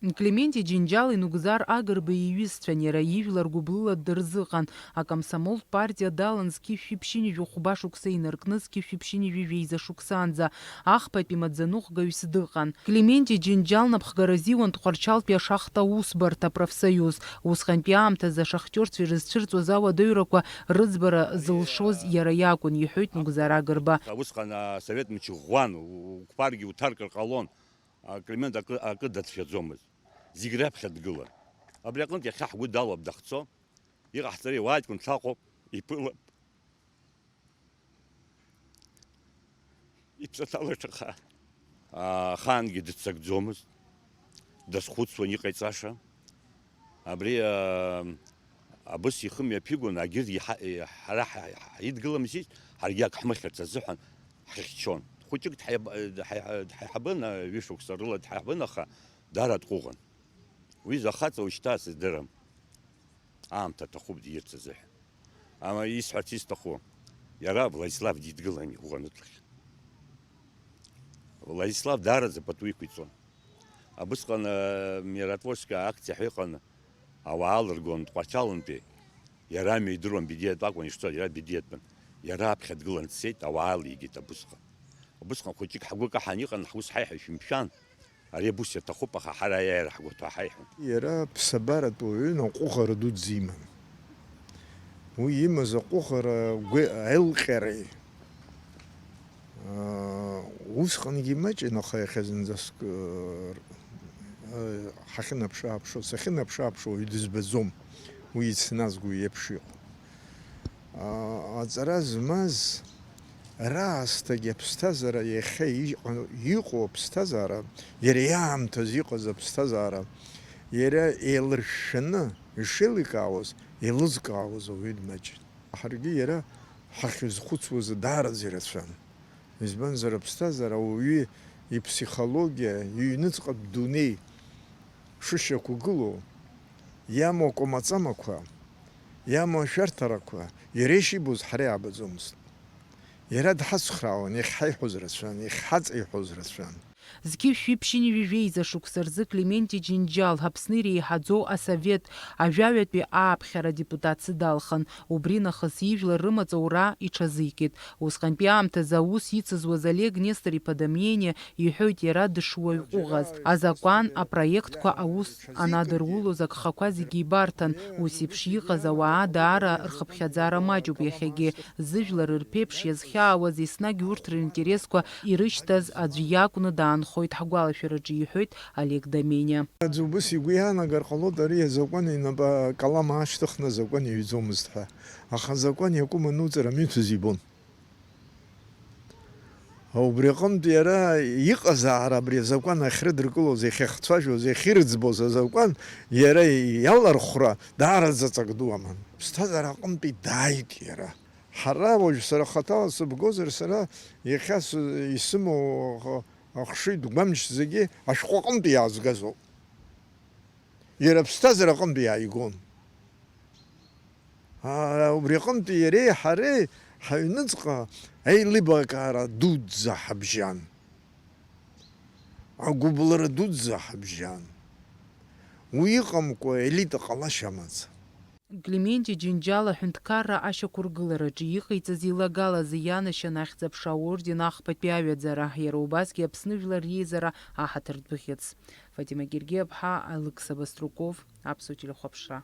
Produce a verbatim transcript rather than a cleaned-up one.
Клементи Џьынџьал Инугзар Агрба иҩызцәан, иара ижәлар гәыблыла дырзыҟан. Акомсомолтә партиа далан зқьи жәшәи ԥшьынҩажәи хәба шықәса инаркны зқьи жәшәи ԥшьынҩажәи жәеиза шықәсаанӡа ахԥатәи маӡаныҟәгаҩыс дыҟан. Клементи Џьынџьал напхгара азиуан Тҟәарчалтәи ашахта аусбарҭа профсоиуз. Усҟантәи аамҭазы ашахтиорцәа ирызцәырҵуаз ауадаҩрақәа рыӡбара зылшоз иара иакәын, иҳәоит Нугзар Агрба. Усҟан асовет мчы ӷәӷәан, у-, уқәԥаргьы уҭаркыр ҟалон. А, Клемент акы, акы дацәшәаӡомызт. Зегь раԥхьа дгылан. Абри аҟынтә иахьа ҳгәы далоуп дахьцо. Иҟаҳҵари, уааит, кәынҭхоуп, иԥылап. Иԥсаҭа лаҽаха. Ахаангьы дыццакӡомызт. Дазхәыцуан иҟаиҵаша. Абри, а, абыс ихы мҩаԥигон, агьырҭ иҳа-, ҳара ҳа-, ҳаидгыламзеит, ҳаргьы ак ҳмыхьырц азыҳәан ҳхьчон. Хәыҷык дҳаиаб-, дҳаи-, дҳаиҳабын, ҩышықәса рыла дҳаиҳабын, аха дара дҟәыӷан. Уи заха ҵоушьҭа сыздырам. Аамҭа аҭахуп диирц азыҳәан. Ама исҳәарц исҭаху, иара Владислав дидгылан иӷәӷәаныҭлахь. Владислав даараӡа пату иқәиҵон. Абысҟан, э, миротворческая акциа ҳәа иҟан, ауаа алыргон Тҟәарчалнтәи. Иара амҩа идыруан, бедиатә акәын ишцоз, иара бедиатәын. Иара аԥхьа дгылан дцеит, ауаа алигеит абысҟан. Убысҟан хәыҷык ҳгәы каҳан иҟан, ҳус ҳаиҳәашәа, мшәан, ари абус иаҭахуп, аха ҳара аиааира ҳгәаҭо ҳаиҳәон. Иара ԥсабаратә уаҩын, аҟәыӷара дуӡӡа иман. Уи имаз аҟәыӷара гәе-, аилҟьареи, аа, усҟангьы имаҷын, аха иахьа зынӡаск, ыы, ыы, ҳахьынаԥшы-ааԥшуа, сахьынаԥшы-ааԥшуа уаҩ дызбаӡом, уи ицназго еиԥш иҟоу. Аа, аҵара змаз раасҭагь аԥсҭазаара иахьа иҟа-, иҟоу аԥсҭазаара, иара иаамҭаз иҟаз аԥсҭазаара, иара еилыршәшәаны ишеиликаауаз, еилызкаауаз ауаҩы дмаҷын. Ҳаргьы иара ҳахьызхәыцуаз даараӡа ирацәан. Избанзар, аԥсҭазаара ауаҩы иԥсихологиа, иҩныҵҟатә дунеи шышьақәгылоу, иамоу акәамаҵамақәа, иамоу ашәарҭарақәа иара ишибоз ҳара иаабаӡомызт. Иара дҳацхраауан, иахьҳаиҳәоз рацәан, иахьҳаҵеиҳәоз рацәан. Зқьи жәшәи ԥшьынҩажәи жәеиза шықәса рзы Клементи Џьынџьал Аԥсны иреиҳаӡоу асовет ажәаҩатәи ааԥхьара адепутатс далхын. Убри нахыс ижәлар рымаҵ аура иҽазикит. Усҟантәи аамҭазы аус ицызуаз Олег Нестор-иԥа Домениа иҳәоит иара дышуаҩ ҟәыӷаз. Азакәан апроектқәа аус анадырулоз агхақәа зегьы ибарҭан. Ус еиԥш иҟаз ауаа даара рхыԥхьаӡара маҷуп иахьагьы. Зыжәлар рԥеиԥш иазхьаауаз, еснагь урҭ ринтересқәа ирышьҭаз аӡә иакәны даанхоит ҳгәалашәараҿы, иҳәоит Олег Домениа. Аӡә убыс игәы иаанагар ҟалоит, ари азакәан инапы акалам аашьҭыхны азакәан иҩӡомызт ҳәа. Аха азакәан иакәым ануҵар амиҭаз ибон. Убри аҟынтә иара иҟазаара абри азакәан ахьрыдыркылоз, иахьахцәажәоз, иахьырӡбоз азакәан иара иалархәра даараӡа ҵак ду аман. Ԥсҭазаара аҟынтәи дааит иара. Ҳара уажә сара хаҭала сыбгозар, сара иахьа сы-, исымоу ахшыҩ дгәамч зегьы ашәҟәы аҟынтәи иаазгазоуп. Иара аԥсҭазаара аҟынтәи иааигон. Аа, убри аҟынтәи иареи ҳареи ҳаҩныҵҟа аилибакаара дуӡӡа ҳабжьан. Агәыблра дуӡӡа ҳабжьан. Уи иҟамкәа елита ҟалашьа амаӡам. Клементи Џьынџьал аҳәынҭқарра ашьақәыргылараҿы иҟаиҵаз илагалазы ианашьан Ахьӡ-аԥша аорден ахԥатәи аҩаӡара, иара убасгьы Аԥсны Жәлар Реизара аҳаҭыртә бӷьыц. Фатима Гергиаԥҳа, Алықьса Баструков, Аԥсуа телехәаԥшра.